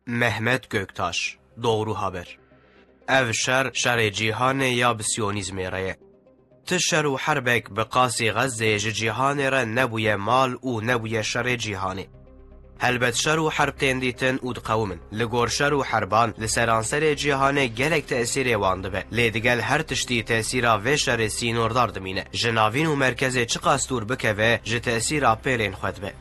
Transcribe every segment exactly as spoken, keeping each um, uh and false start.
Mehmet Göktaş, Doğru Haber. Ev şer, şerê cîhanê ya bi siyonîzmê re ye. Ti şer û herbek bi qasî Xezzeyê ji cîhanê re nebûye mal û nebûye şerê cîhanê. Helbet şer û herb tên dîtin û diqewimin. Li gor şer û herban li seranserê cîhanê gelek tesîrê wan dibe. Lê digel her tiştî tesîra vê şerê sînordar dimîne. Ji navîn û merkezê çiqas dûr bikeve, ji tesîra pêlên xwe dibe.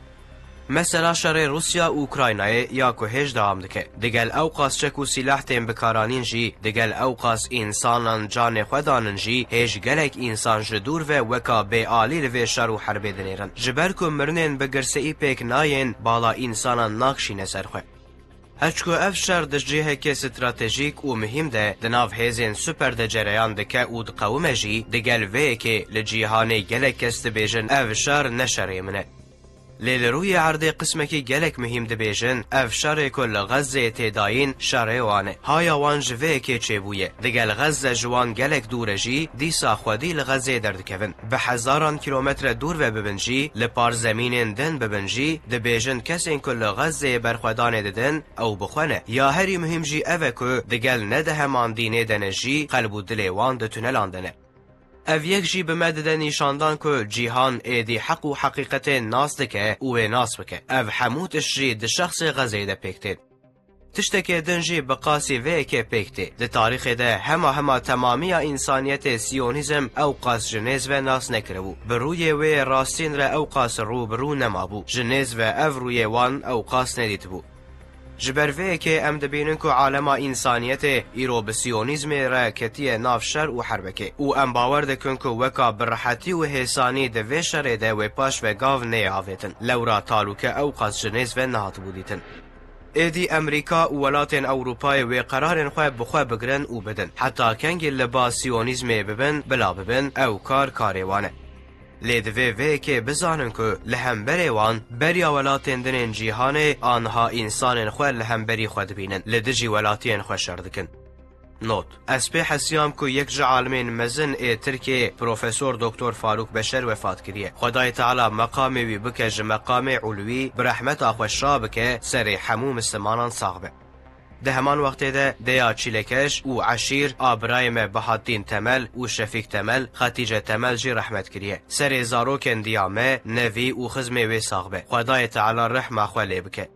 Mesela şerê Rûsya û Ukraynayê ya ku hêj dewam dike. Digel ew qas çek û sîlah tên bikaranîn jî, digel ew qas însanan canê xwe danin jî, hêj gelek însan ji dûr ve weka bêalî li vê şer û herbê dinêrin. Ji ber ku mirinên bi girseyî pêk nayên, bala însanan nakşîne ser xwe. Her çiku ev şer di cihekê stratejîk û muhîm de di nav hêzên super de cereyan dike û diqewime jî, digel vê yekê li cîhanê gelek kes dibêjin ev şer ne şerê min e. Lê li rûyê erdê qismekî gelek muhîm dibêjin, ev şerê ku li Xezzeyê tê dayîn, şerê wan e. Haya wan ji vê yekê çêbûye. Digel Xezze ji wan gelek dûr e jî, dîsa xwedî li Xezzeyê derdikevin. Bi hezaran kîlometre dûr ve bibin jî, li par zemînên din bibin jî, dibêjin kesên ku li Xezzeyê berxwedanê didin, ew bi xwe ne. Ya herî muhîm jî ev e ku digel ne di heman dînê de ne jî, qelb û dilê wan di tunelan de ne. Ev yek jî bi me dide nîşandan ku cîhan êdî heq û heqîqetê nas dike û wê nas bike. Ev hemû tişt jî di şexsê Xezeyê de pêk tên. Tiştekê din jî bi qasî vê yekê pêk tê. Di tarîxê de hema hema temamiya însaniyetê siyonîzm ew qas ji nêz ve nas nekiribû. Bi rûyê wê rastîn re ew qas rû bi rû nemabû. Ji nêz ve ev rûyê wan ew qas nedîtibû. Ji ber vê yekê em dibînin ku alema însaniyetê îro bi siyonîzmê re ketiye nav şer û herbekê û em bawer dikin ku weka bi rehetî û hêsanî di vê şerê de wê paş ve gav neyê avêtin. Lewra talûke ew qas ji nêz ve nehatibû dîtin. Êdî Amerîka û welatên Ewropayê wê qerarên xwe bi xwe bigirin û bidin. Heta kengî li ba siyonîzmê bibin, bila bibin, ew kar karê wan e. Lê divê vê yekê bizanin ku li hemberê wan beriya welatên din ên cîhanê aniha însanên xwe li hemberî xwe dibînin, li dijî welatiyên xwe şer dikin. Not: Ez pê hesiyam ku yek ji alimên mezin ê Tirkiyê Profesor Doktor Faruk Beşer wefat kiriye. Xwedayê Teala meqamê wî bike ji meqamê ulwî, bi rehmeta xwe şa bike, serê hemû mislimanan sax be. Di heman wextê de deya Çîlekeş û Eşîr a birayê me Bahaddîn Temel û Şefîk Temel, Xetîce Temel jî rehmet kiriye. Serê zarokên diya me, nevî û xizmê wê sax be. Xwedayê Teala rehma xwe lê bike.